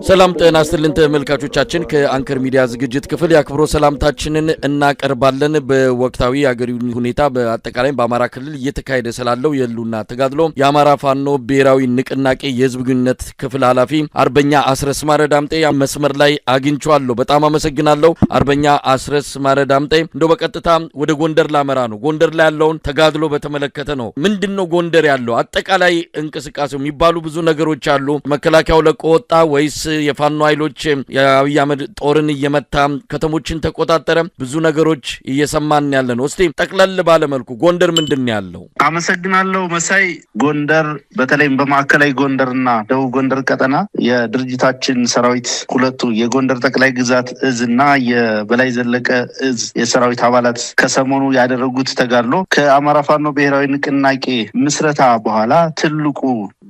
ሰላም ጤና ይስጥልን ተመልካቾቻችን፣ ከአንከር ሚዲያ ዝግጅት ክፍል የአክብሮት ሰላምታችንን እናቀርባለን። በወቅታዊ የአገሪቱ ሁኔታ በአጠቃላይም በአማራ ክልል እየተካሄደ ስላለው የህልውና ተጋድሎ የአማራ ፋኖ ብሔራዊ ንቅናቄ የህዝብ ግንኙነት ክፍል ኃላፊ አርበኛ አስረስ ማረ ዳምጤ መስመር ላይ አግኝቼዋለሁ። በጣም አመሰግናለሁ አርበኛ አስረስ ማረ ዳምጤ። እንደው በቀጥታ ወደ ጎንደር ላመራ ነው። ጎንደር ላይ ያለውን ተጋድሎ በተመለከተ ነው። ምንድን ነው ጎንደር ያለው አጠቃላይ እንቅስቃሴው? የሚባሉ ብዙ ነገሮች አሉ። መከላከያው ለቆ ወጣ ወይስ የፋኖ ኃይሎች የአብይ አህመድ ጦርን እየመታ ከተሞችን ተቆጣጠረ? ብዙ ነገሮች እየሰማን ያለ ነው። እስቲ ጠቅለል ባለመልኩ ጎንደር ምንድን ነው ያለው? አመሰግናለሁ መሳይ። ጎንደር በተለይም በማዕከላዊ ጎንደርና ደቡብ ጎንደር ቀጠና የድርጅታችን ሰራዊት ሁለቱ የጎንደር ጠቅላይ ግዛት እዝ እና የበላይ ዘለቀ እዝ የሰራዊት አባላት ከሰሞኑ ያደረጉት ተጋድሎ ከአማራ ፋኖ ብሔራዊ ንቅናቄ ምስረታ በኋላ ትልቁ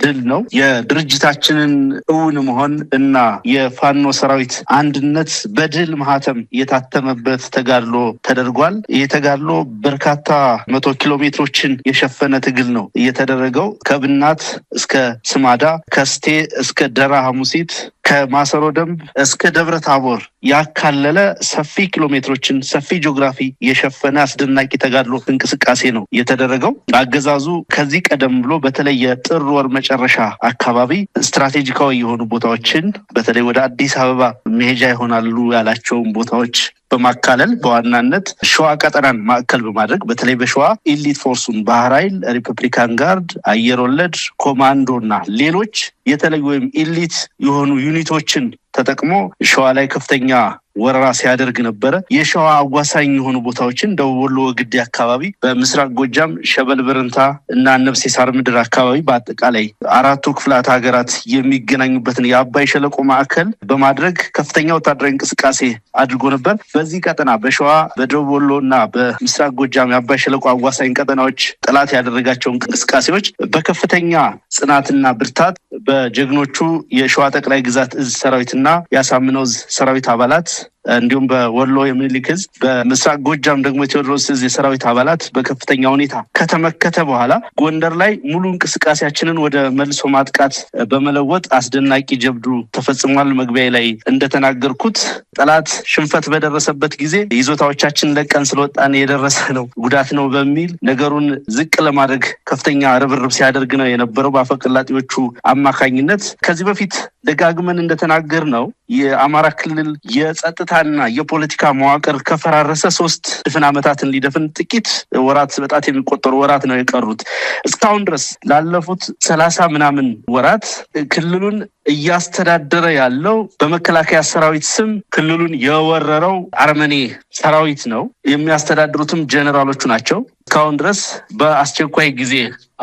ድል ነው። የድርጅታችንን እውን መሆን እና የፋኖ ሰራዊት አንድነት በድል ማህተም የታተመበት ተጋድሎ ተደርጓል። ይህ ተጋድሎ በርካታ መቶ ኪሎ ሜትሮችን የሸፈነ ትግል ነው እየተደረገው። ከብናት እስከ ስማዳ፣ ከስቴ እስከ ደራ ሐሙሲት፣ ከማሰሮ ደንብ እስከ ደብረ ታቦር ያካለለ ሰፊ ኪሎ ሜትሮችን ሰፊ ጂኦግራፊ የሸፈነ አስደናቂ ተጋድሎ እንቅስቃሴ ነው የተደረገው። አገዛዙ ከዚህ ቀደም ብሎ በተለይ የጥር ወር መጨረሻ አካባቢ ስትራቴጂካዊ የሆኑ ቦታዎችን በተለይ ወደ አዲስ አበባ መሄጃ ይሆናሉ ያላቸውን ቦታዎች በማካለል በዋናነት ሸዋ ቀጠናን ማዕከል በማድረግ በተለይ በሸዋ elite force ኡን ባህር ኃይል፣ Republican Guard፣ አየር ወለድ፣ ኮማንዶ እና ሌሎች የተለዩ ወይም elite የሆኑ unit ኦችን ተጠቅሞ ሸዋ ላይ ከፍተኛ ወረራ ሲያደርግ ነበረ። የሸዋ አዋሳኝ የሆኑ ቦታዎችን ደቡብ ወሎ ወግዴ አካባቢ፣ በምስራቅ ጎጃም ሸበል በረንታ እና ነብሴ ሳር ምድር አካባቢ በአጠቃላይ አራቱ ክፍላት ሀገራት የሚገናኙበትን የአባይ ሸለቆ ማዕከል በማድረግ ከፍተኛ ወታደራዊ እንቅስቃሴ አድርጎ ነበር። በዚህ ቀጠና በሸዋ፣ በደቡብ ወሎ እና በምስራቅ ጎጃም የአባይ ሸለቆ አዋሳኝ ቀጠናዎች ጠላት ያደረጋቸው እንቅስቃሴዎች በከፍተኛ ጽናትና ብርታት በጀግኖቹ የሸዋ ጠቅላይ ግዛት እዝ ሰራዊትና የአሳምነው እዝ ሰራዊት አባላት እንዲሁም በወሎ የምኒልክ እዝ፣ በምስራቅ ጎጃም ደግሞ የቴዎድሮስ እዝ የሰራዊት አባላት በከፍተኛ ሁኔታ ከተመከተ በኋላ ጎንደር ላይ ሙሉ እንቅስቃሴያችንን ወደ መልሶ ማጥቃት በመለወጥ አስደናቂ ጀብዱ ተፈጽሟል። መግቢያ ላይ እንደተናገርኩት ጠላት ሽንፈት በደረሰበት ጊዜ ይዞታዎቻችን ለቀን ስለወጣን የደረሰ ነው ጉዳት ነው በሚል ነገሩን ዝቅ ለማድረግ ከፍተኛ ርብርብ ሲያደርግ ነው የነበረው በአፈቀላጤዎቹ አማካኝነት። ከዚህ በፊት ደጋግመን እንደተናገር ነው የአማራ ክልል የጸጥታና የፖለቲካ መዋቅር ከፈራረሰ 3 ድፍን ዓመታትን ሊደፍን ጥቂት ወራት በጣት የሚቆጠሩ ወራት ነው የቀሩት። እስካሁን ድረስ ላለፉት 30 ምናምን ወራት ክልሉን እያስተዳደረ ያለው በመከላከያ ሰራዊት ስም ክልሉን የወረረው አረመኔ ሰራዊት ነው። የሚያስተዳድሩትም ጀነራሎቹ ናቸው። እስካሁን ድረስ በአስቸኳይ ጊዜ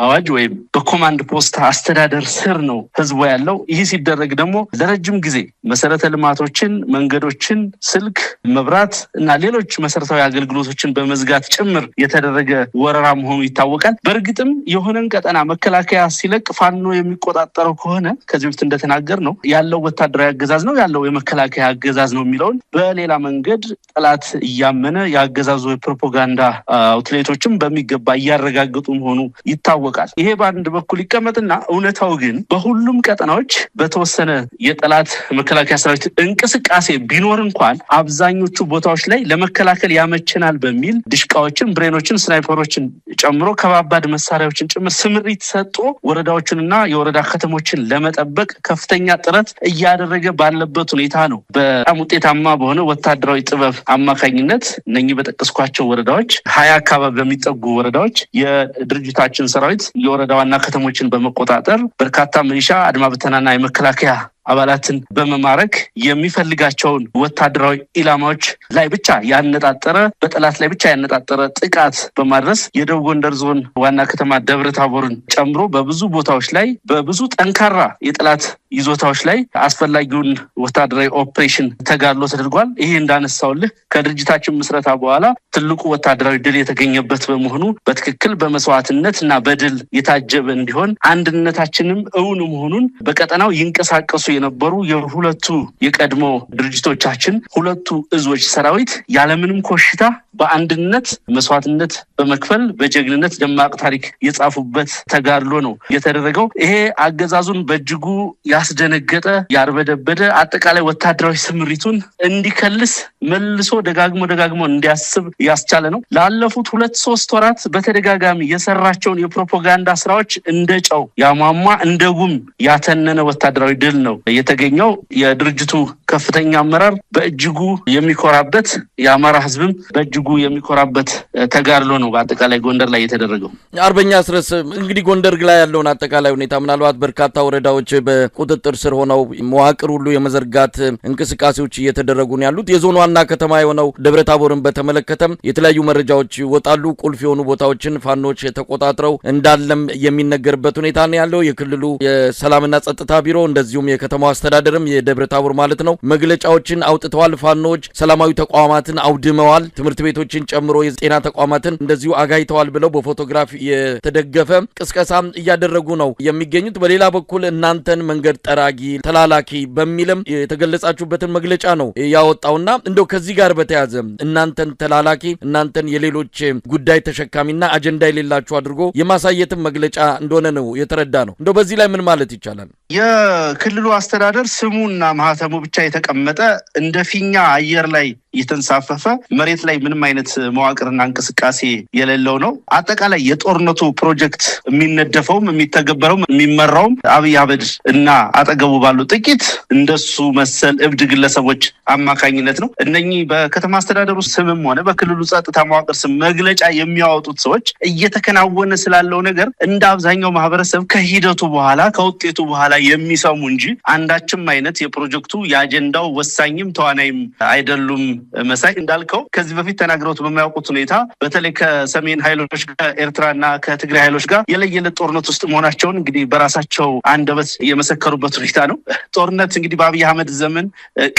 አዋጅ ወይም በኮማንድ ፖስት አስተዳደር ስር ነው ህዝቡ ያለው። ይህ ሲደረግ ደግሞ ለረጅም ጊዜ መሰረተ ልማቶችን፣ መንገዶችን፣ ስልክ፣ መብራት እና ሌሎች መሰረታዊ አገልግሎቶችን በመዝጋት ጭምር የተደረገ ወረራ መሆኑ ይታወቃል። በእርግጥም የሆነን ቀጠና መከላከያ ሲለቅ ፋኖ የሚቆጣጠረው ከሆነ ከዚህ በፊት እንደተናገር ነው ያለው ወታደራዊ አገዛዝ ነው ያለው የመከላከያ አገዛዝ ነው የሚለውን በሌላ መንገድ ጠላት እያመነ የአገዛዙ የፕሮፓጋንዳ outlet ኦችም በሚገባ እያረጋገጡ መሆኑ ይታወቃል። ይሄ በአንድ በኩል ይቀመጥና እውነታው ግን በሁሉም ቀጠናዎች በተወሰነ የጠላት መከላከያ ሰራዊት እንቅስቃሴ ቢኖር እንኳን አብዛኞቹ ቦታዎች ላይ ለመከላከል ያመቸናል በሚል ድሽቃዎችን፣ ብሬኖችን፣ ስናይፐሮችን ጨምሮ ከባባድ መሳሪያዎችን ጭምር ስምሪት ሰጥቶ ወረዳዎችንና የወረዳ ከተሞችን ለመጠበቅ ከፍተኛ ጥረት እያደረገ ባለበት ሁኔታ ነው። በጣም ውጤታማ በሆነ ወታደራዊ ጥበብ አማካኝነት እነኚህ በጠቀስኳቸው ወረዳዎች 20 አካባቢ በሚጠጉ ወረዳዎች የድርጅታችን ሰራዊት የወረዳ ዋና ከተሞችን በመቆጣጠር በርካታ ሚሊሻ፣ አድማ ብተናና የመከላከያ አባላትን በመማረክ የሚፈልጋቸውን ወታደራዊ ኢላማዎች ላይ ብቻ ያነጣጠረ በጠላት ላይ ብቻ ያነጣጠረ ጥቃት በማድረስ የደቡብ ጎንደር ዞን ዋና ከተማ ደብረ ታቦርን ጨምሮ በብዙ ቦታዎች ላይ በብዙ ጠንካራ የጠላት ይዞታዎች ላይ አስፈላጊውን ወታደራዊ ኦፕሬሽን ተጋድሎ ተደርጓል። ይሄ እንዳነሳውልህ ከድርጅታችን ምስረታ በኋላ ትልቁ ወታደራዊ ድል የተገኘበት በመሆኑ በትክክል በመስዋዕትነት እና በድል የታጀበ እንዲሆን አንድነታችንም እውን መሆኑን በቀጠናው ይንቀሳቀሱ የነበሩ የሁለቱ የቀድሞ ድርጅቶቻችን ሁለቱ እዞች ሰራዊት ያለምንም ኮሽታ በአንድነት መስዋዕትነት በመክፈል በጀግንነት ደማቅ ታሪክ የጻፉበት ተጋድሎ ነው የተደረገው። ይሄ አገዛዙን በእጅጉ ያስደነገጠ፣ ያርበደበደ፣ አጠቃላይ ወታደራዊ ስምሪቱን እንዲከልስ መልሶ ደጋግሞ ደጋግሞ እንዲያስብ ያስቻለ ነው። ላለፉት 2-3 ወራት በተደጋጋሚ የሰራቸውን የፕሮፓጋንዳ ስራዎች እንደ ጨው ያሟሟ፣ እንደ ጉም ያተነነ ወታደራዊ ድል ነው የተገኘው። የድርጅቱ ከፍተኛ አመራር በእጅጉ የሚኮራበት፣ የአማራ ህዝብም በእጅጉ የሚኮራበት ተጋድሎ ነው በአጠቃላይ ጎንደር ላይ የተደረገው። አርበኛ አስረስ፣ እንግዲህ ጎንደር ላይ ያለውን አጠቃላይ ሁኔታ ምናልባት በርካታ ወረዳዎች በቁጥጥር ስር ሆነው መዋቅር ሁሉ የመዘርጋት እንቅስቃሴዎች እየተደረጉ ነው ያሉት። የዞን ዋና ከተማ የሆነው ደብረ ታቦርን በተመለከተም የተለያዩ መረጃዎች ይወጣሉ። ቁልፍ የሆኑ ቦታዎችን ፋኖች ተቆጣጥረው እንዳለም የሚነገርበት ሁኔታ ነው ያለው። የክልሉ የሰላምና ጸጥታ ቢሮ እንደዚሁም የከተማው አስተዳደርም የደብረ ታቦር ማለት ነው መግለጫዎችን አውጥተዋል። ፋኖች ሰላማዊ ተቋማትን አውድመዋል፣ ትምህርት ቤቶችን ጨምሮ የጤና ተቋማትን እንደዚሁ አጋይተዋል ብለው በፎቶግራፍ የተደገፈ ቅስቀሳ እያደረጉ ነው የሚገኙት። በሌላ በኩል እናንተን መንገድ ጠራጊ፣ ተላላኪ በሚልም የተገለጻችሁበትን መግለጫ ነው ያወጣውና እንደው ከዚህ ጋር በተያዘ እናንተን ተላላኪ፣ እናንተን የሌሎች ጉዳይ ተሸካሚና አጀንዳ የሌላችሁ አድርጎ የማሳየትን መግለጫ እንደሆነ ነው የተረዳ ነው። እንደው በዚህ ላይ ምን ማለት ይቻላል? የክልሉ አስተዳደር ስሙና ማህተሙ ብቻ የተቀመጠ፣ እንደ ፊኛ አየር ላይ የተንሳፈፈ፣ መሬት ላይ ምንም አይነት መዋቅርና እንቅስቃሴ የሌለው ነው። አጠቃላይ የጦርነቱ ፕሮጀክት የሚነደፈውም፣ የሚተገበረውም፣ የሚመራውም አብይ አህመድ እና አጠገቡ ባሉ ጥቂት እንደሱ መሰል እብድ ግለሰቦች አማካኝነት ነው። እነኚህ በከተማ አስተዳደሩ ስምም ሆነ በክልሉ ጸጥታ መዋቅር ስም መግለጫ የሚያወጡት ሰዎች እየተከናወነ ስላለው ነገር እንደ አብዛኛው ማህበረሰብ ከሂደቱ በኋላ፣ ከውጤቱ በኋላ የሚሰሙ እንጂ አንዳችም አይነት የፕሮጀክቱ የአጀንዳው ወሳኝም ተዋናይም አይደሉም። መሳይ፣ እንዳልከው ከዚህ በፊት ተናግረውት በማያውቁት ሁኔታ በተለይ ከሰሜን ኃይሎች፣ ከኤርትራና ከትግራይ ኃይሎች ጋር የለየለት ጦርነት ውስጥ መሆናቸውን እንግዲህ በራሳቸው አንደበት የመሰከሩበት ሁኔታ ነው። ጦርነት እንግዲህ በአብይ አህመድ ዘመን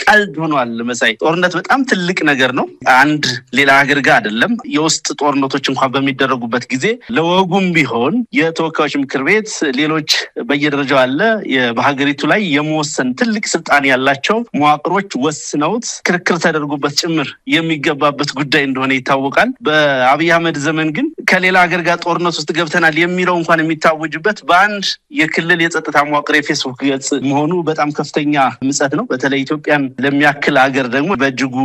ቀልድ ሆኗል። መሳይ፣ ጦርነት በጣም ትልቅ ነገር ነው። አንድ ሌላ ሀገር ጋር አይደለም። የውስጥ ጦርነቶች እንኳን በሚደረጉበት ጊዜ ለወጉም ቢሆን የተወካዮች ምክር ቤት፣ ሌሎች በየደረጃው አለ በሀገሪቱ ላይ የመወሰን ትልቅ ስልጣን ያላቸው መዋቅሮች ወስነውት ክርክር ተደርጎበት ጭምር የሚገባበት ጉዳይ እንደሆነ ይታወቃል። በአብይ አህመድ ዘመን ግን ከሌላ ሀገር ጋር ጦርነት ውስጥ ገብተናል የሚለው እንኳን የሚታወጅበት በአንድ የክልል የጸጥታ መዋቅር የፌስቡክ ገጽ መሆኑ በጣም ከፍተኛ ምጸት ነው። በተለይ ኢትዮጵያን ለሚያክል ሀገር ደግሞ በእጅጉ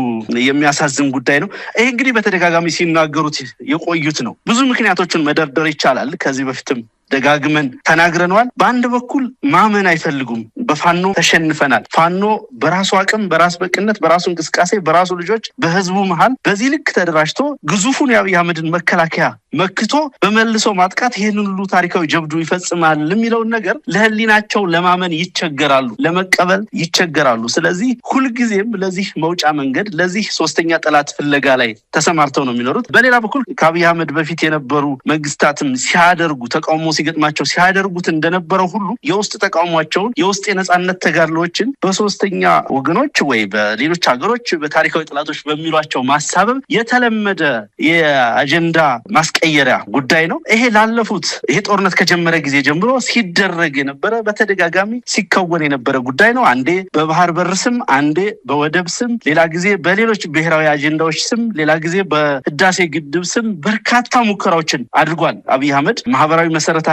የሚያሳዝን ጉዳይ ነው። ይህ እንግዲህ በተደጋጋሚ ሲናገሩት የቆዩት ነው። ብዙ ምክንያቶችን መደርደር ይቻላል። ከዚህ በፊትም ደጋግመን ተናግረነዋል። በአንድ በኩል ማመን አይፈልጉም። በፋኖ ተሸንፈናል። ፋኖ በራሱ አቅም፣ በራስ በቅነት፣ በራሱ እንቅስቃሴ፣ በራሱ ልጆች፣ በህዝቡ መሀል በዚህ ልክ ተደራጅቶ ግዙፉን የአብይ አህመድን መከላከያ መክቶ በመልሶ ማጥቃት ይህንን ሁሉ ታሪካዊ ጀብዱ ይፈጽማል የሚለውን ነገር ለህሊናቸው ለማመን ይቸገራሉ፣ ለመቀበል ይቸገራሉ። ስለዚህ ሁልጊዜም ለዚህ መውጫ መንገድ፣ ለዚህ ሶስተኛ ጠላት ፍለጋ ላይ ተሰማርተው ነው የሚኖሩት። በሌላ በኩል ከአብይ አህመድ በፊት የነበሩ መንግስታትም ሲያደርጉ፣ ተቃውሞ ሲገጥማቸው ሲያደርጉት እንደነበረው ሁሉ የውስጥ ተቃውሟቸውን፣ የውስጥ የነጻነት ተጋድሎችን በሶስተኛ ወገኖች ወይ በሌሎች ሀገሮች፣ በታሪካዊ ጠላቶች በሚሏቸው ማሳበብ የተለመደ የአጀንዳ ማስቀየሪያ ጉዳይ ነው። ይሄ ላለፉት፣ ይሄ ጦርነት ከጀመረ ጊዜ ጀምሮ ሲደረግ የነበረ፣ በተደጋጋሚ ሲከወን የነበረ ጉዳይ ነው። አንዴ በባህር በር ስም፣ አንዴ በወደብ ስም፣ ሌላ ጊዜ በሌሎች ብሔራዊ አጀንዳዎች ስም፣ ሌላ ጊዜ በህዳሴ ግድብ ስም በርካታ ሙከራዎችን አድርጓል። አብይ አህመድ ማህበራዊ መሰረታችንን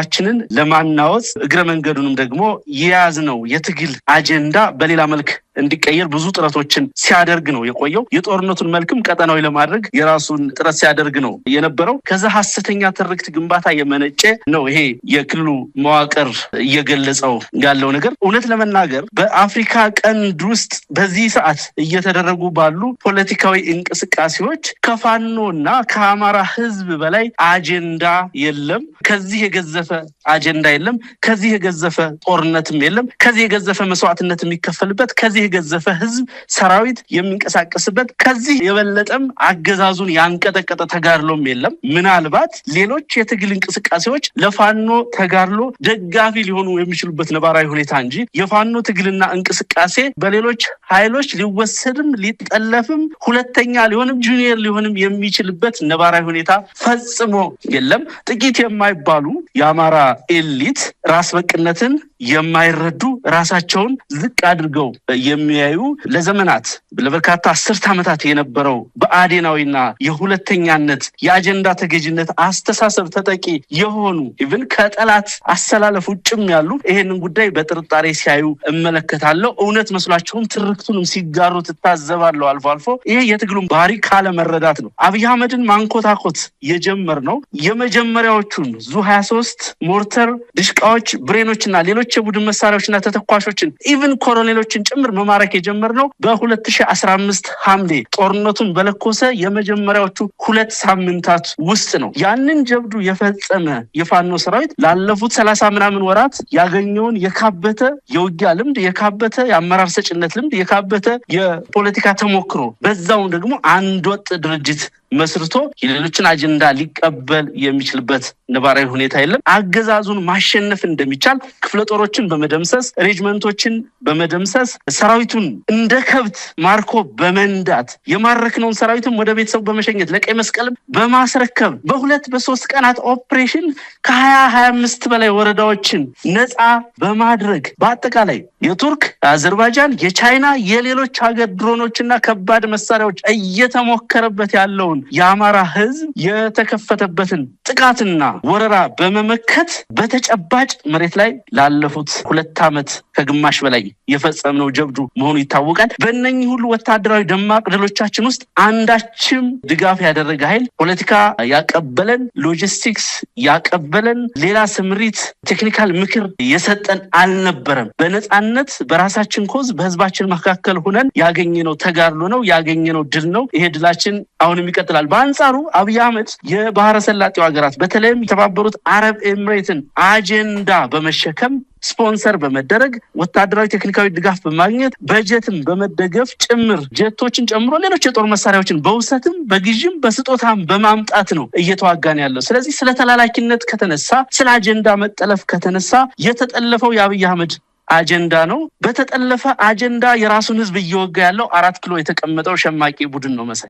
ለማናወጽ፣ እግረ መንገዱንም ደግሞ የያዝነው የትግል አጀንዳ በሌላ መልክ እንዲቀየር ብዙ ጥረቶችን ሲያደርግ ነው የቆየው። የጦርነቱን መልክም ቀጠናዊ ለማድረግ የራሱን ጥረት ሲያደርግ ነው የነበረው። ከዛ ሀሰተኛ ትርክት ግንባታ የመነጨ ነው ይሄ የክልሉ መዋቅር እየገለጸው ያለው ነገር። እውነት ለመናገር በአፍሪካ ቀንድ ውስጥ በዚህ ሰዓት እየተደረጉ ባሉ ፖለቲካዊ እንቅስቃሴዎች ከፋኖ እና ከአማራ ህዝብ በላይ አጀንዳ የለም። ከዚህ የገዘፈ አጀንዳ የለም። ከዚህ የገዘፈ ጦርነትም የለም። ከዚህ የገዘፈ መስዋዕትነት የሚከፈልበት፣ ከዚህ የገዘፈ ህዝብ ሰራዊት የሚንቀሳቀስበት፣ ከዚህ የበለጠም አገዛዙን ያንቀጠቀጠ ተጋድሎም የለም። ምናልባት ሌሎች የትግል እንቅስቃሴዎች ለፋኖ ተጋድሎ ደጋፊ ሊሆኑ የሚችሉበት ነባራዊ ሁኔታ እንጂ የፋኖ ትግልና እንቅስቃሴ በሌሎች ኃይሎች ሊወሰድም፣ ሊጠለፍም፣ ሁለተኛ ሊሆንም፣ ጁኒየር ሊሆንም የሚችልበት ነባራዊ ሁኔታ ፈጽሞ የለም። ጥቂት የማይባሉ የአማራ elite ራስ በቅነትን የማይረዱ፣ ራሳቸውን ዝቅ አድርገው የሚያዩ፣ ለዘመናት ለበርካታ አስርት ዓመታት የነበረው ብአዴናዊና የሁለተኛነት የአጀንዳ ተገዥነት አስተሳሰብ ተጠቂ የሆኑ፣ even ከጠላት አሰላለፍ ውጭም ያሉ ይሄንን ጉዳይ በጥርጣሬ ሲያዩ እመለከታለሁ። እውነት መስሏቸውም ትርክቱንም ሲጋሩ ትታዘባለሁ አልፎ አልፎ። ይሄ የትግሉን ባህሪ ካለመረዳት ነው። አብይ አህመድን ማንኮታኮት የጀመርነው የመጀመሪያዎቹን ዙ 23፣ ሞርተር፣ ድሽቃዎች፣ ብሬኖችና ሌሎች የቡድን መሳሪያዎችና ተተኳሾችን፣ even ኮሎኔሎችን ጭምር መማረክ የጀመርነው በ2015 ሐምሌ ጦርነቱን በለኮሰ የመጀመሪያዎቹ 2 ሳምንታት ውስጥ ነው። ያንን ጀብዱ የፈጸመ የፋኖ ሰራዊት ላለፉት 30 ምናምን ወራት ያገኘውን የካበተ የውጊያ ልምድ፣ የካበተ የአመራር ሰጭነት ልምድ፣ የካበተ የፖለቲካ ተሞክሮ፣ በዛውም ደግሞ አንድ ወጥ ድርጅት መስርቶ የሌሎችን አጀንዳ ሊቀበል የሚችልበት ነባራዊ ሁኔታ የለም። አገዛዙን ማሸነፍ እንደሚቻል ክፍለ ጦሮችን በመደምሰስ፣ ሬጅመንቶችን በመደምሰስ፣ ሰራዊቱን እንደ ከብት ማርኮ በመንዳት፣ የማረክነውን ሰራዊትም ወደ ቤተሰቡ በመሸኘት፣ ለቀይ መስቀልም በማስረከብ፣ በ2 በ3 ቀናት ኦፕሬሽን ከ20 25 በላይ ወረዳዎችን ነፃ በማድረግ፣ በአጠቃላይ የቱርክ፣ አዘርባይጃን፣ የቻይና፣ የሌሎች ሀገር ድሮኖችና ከባድ መሳሪያዎች እየተሞከረበት ያለውን የአማራ ህዝብ የተከፈተበትን ጥቃትና ወረራ በመመከት በተጨባጭ መሬት ላይ ላለፉት 2 ዓመት ከግማሽ በላይ የፈጸምነው ጀብዱ መሆኑ ይታወቃል። በእነኚህ ሁሉ ወታደራዊ ደማቅ ድሎቻችን ውስጥ አንዳችም ድጋፍ ያደረገ ኃይል፣ ፖለቲካ ያቀበለን፣ ሎጂስቲክስ ያቀበለን፣ ሌላ ስምሪት፣ technical ምክር የሰጠን አልነበረም። በነፃነት በራሳችን cause በህዝባችን መካከል ሆነን ያገኘነው ተጋድሎ ነው፣ ያገኘነው ድል ነው። ይሄ ድላችን አሁንም ይቀጥላል። በአንጻሩ አብይ አህመድ የባህረ ሰላጤው ሀገራት በተለይም የተባበሩት አረብ ኤምሬትን አጀንዳ በመሸከም፣ ስፖንሰር በመደረግ፣ ወታደራዊ ቴክኒካዊ ድጋፍ በማግኘት፣ በጀትም በመደገፍ ጭምር ጀቶችን ጨምሮ ሌሎች የጦር መሳሪያዎችን በውሰትም በግዥም በስጦታም በማምጣት ነው እየተዋጋን ያለው። ስለዚህ ስለ ተላላኪነት ከተነሳ፣ ስለ አጀንዳ መጠለፍ ከተነሳ የተጠለፈው የአብይ አህመድ አጀንዳ ነው። በተጠለፈ አጀንዳ የራሱን ህዝብ እየወጋ ያለው 4 ኪሎ የተቀመጠው ሸማቂ ቡድን ነው መሳይ።